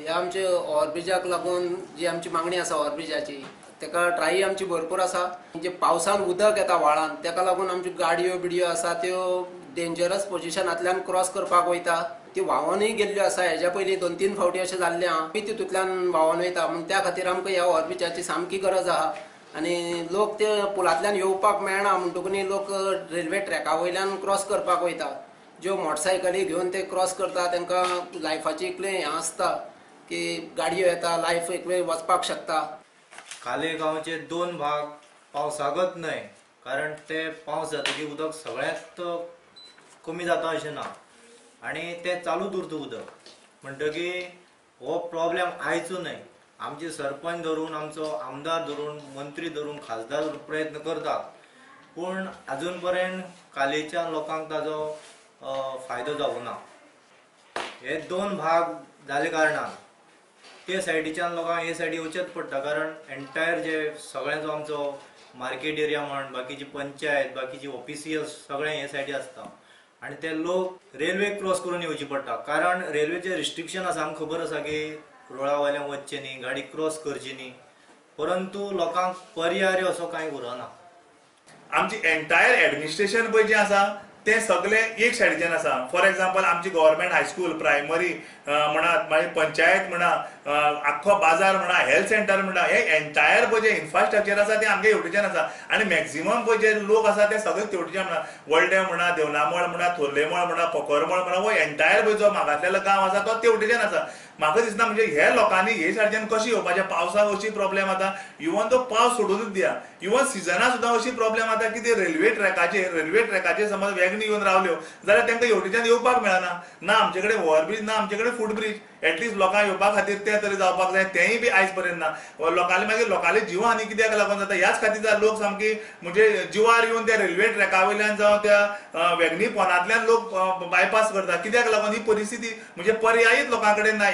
ह्या आमचे ओव्हरब्रिजाक लागून जी आमची मागणी आसा ओव्हरब्रिजाची तेका ट्राय आमची भरपूर आसा. जे पावसान उदक येता व्हाळान तेका लागून आमच्यो गाडयो बिडयो आसा त्यो डेंजरस पोजिशनांतल्यान क्रॉस करपाक वयता. ती व्हांवनूय गेल्ल्यो आसा. हेज्या पयलीं 2-3 फावटी अशें जाल्लें आहा ती तितूंतल्यान व्हांवन वयता. म्हूण त्या खातीर आमकां ह्या ओव्हरब्रिजाची सामकी गरज आहा. आनी लोक ते पुलांतल्यान येवपाक मेळना म्हणटकूच लोक रेल्वे ट्रॅका वयल्यान क्रॉस करपाक वयता. ज्यो मोटरसायकली घेवन ते क्रॉस करता तांकां लायफाची इतलें हें आसता की गाडयो येता, लायफ एक वेळ वचपाक शकता. काले गांवचे 2 भाग पावसागत न्हय, कारण ते पावस जातकीर उदक सगळ्यांत कमी जाता अशें ना आनी ते चालूच उरता उदक. म्हणटकीर हो प्रॉब्लेम आयचो न्हय. आमचे सरपंच धरून, आमचो आमदार धरून, मंत्री धरून, खासदार धरून प्रयत्न करतात, पूण अजून पर्यंत कालेच्या लोकांक ताजो फायदो जावना. हे 2 भाग जाले कारणान ते सायडीच्यान लोकांक हे सायडी येवचेच पडटा, कारण एंटायर जे सगळ्यांचो आमचो मार्केट एरिया म्हण, बाकीची पंचायत, बाकीची ऑफिसियल्स सगळें हे सायडी आसता आनी ते लोक रेल्वे क्रॉस करून येवची पडटा. कारण रेल्वेचे रिस्ट्रिक्शन आसा, आमकां खबर आसा की रोडा वयल्यान वचचें न्ही, गाडी क्रॉस करची न्ही, परंतु लोकांक पर्याय असो कांय उरना. आमची एंटायर एडमिनिस्ट्रेशन पळय जें आसा ते सगळे एक सायडीच्यान आसा. फॉर एग्जाम्पल आमची गव्हर्मेंट हायस्कूल प्रायमरी म्हणात, मागीर पंचायत म्हणा, आख्खो बाजार म्हणा, हेल्थ सेंटर म्हणा, हे एंटायर पळय जे इन्फ्रास्ट्रक्चर आसा ते आमगे हेवटेच्यान आसा. आनी मॅक्झिमम पळय जे लोक आसा ते सगळे तेवटेच्यान म्हणा, वल्डें म्हणा, देवनामळ म्हणा, थोर्लेमळ म्हणा, कोकरमळ म्हणा, हो एंटायर पळय जो मागासलेलो गांव आसा तो तेवटेच्यान आसा. म्हाका दिसना म्हणजे हे लोकांनी हे सायडच्यान कशी येवपाचें. पावसाक अशी प्रॉब्लेम आतां, इवन तो पावस सोडूनच दिया, इवन सिजना सुद्दां अशी प्रॉब्लेम आतां की ते रेल्वे ट्रॅकाचेर समज वेगणी येवन रावल्यो जाल्यार तांकां हेवटेच्यान येवपाक मेळना. ना आमचे कडेन ओव्हरब्रीज, ना आमचे कडेन फूट ब्रीज. एटलिस्ट लोकांक येवपा खातीर तें तरी जावपाक जाय, तेंय बी आयज पर्यंत ना. लोकांले मागीर लोकांले जिवाहानी कित्याक लागून जाता ह्याच खातीर लोक सामकी म्हणजे जिवार येवन त्या रेल्वे ट्रॅका वयल्यान जावं त्या वेगणी पोनांतल्यान लोक बायपास करता. कित्याक लागून ही परिस्थिती म्हणजे पर्यायीच लोकां कडेन ना.